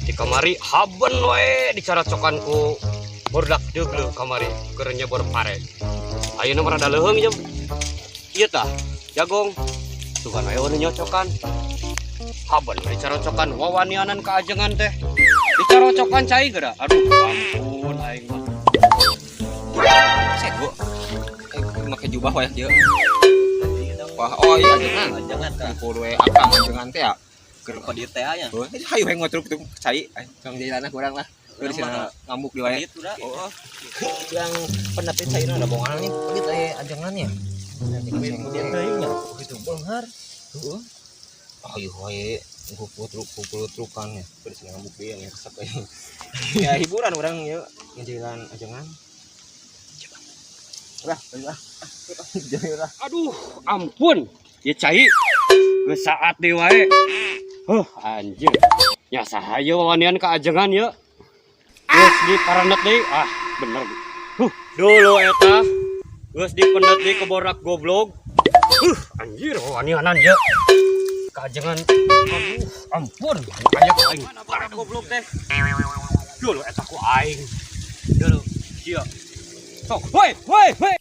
Di kamari haben wae dicaracokan ku barudak deuleu kamari keur nyebor pare. Ayeuna mah rada leuheung jem. Ieu tah, jagong. Sugan wae nu nyocokan. Haben we dicarocokan wawanianan ka ajengan teh. Dicarocokan cai geura. Aduh, ampun aing mah. Sego. Eh, make jubah wae kieu. Wah, oh iya ajengan. Jangan tah. Kumpul we akang ajengan teh ya. Keur pa dieu teh nya. Oh, hayu hayang ngotruk tuh cai. Kang jalanna kurang lah. Keur sina ngamuk di wae. Gitu dah. Oh. Yang pendapat cai ada bongan nih. Pedit aya ajengannya. Kemudian teuing nya gitu beunghar. Heeh. Hayu wae kumpul truk kumpul trukan ya. Keur sina ngamuk deui yang resep euy. Ya hiburan urang ieu ngejalan ajengan. Lah, lah. Jangan lah. Aduh, ampun. Ya cai. Geus saat deui wae. Huh, anjir. Ya saha ieu wawanian ka ajengan ye? Geus diparendet deui. Ah, bener. Huh, dulu eta geus dipendet deui ke borak goblok. Huh, anjir wawanianan ye. Ka ajengan. Aduh, ampun. Aya ku aing. Barak goblok teh. Dulu eta ku aing. Dulu. Sia. Sok, woi, woi, woi.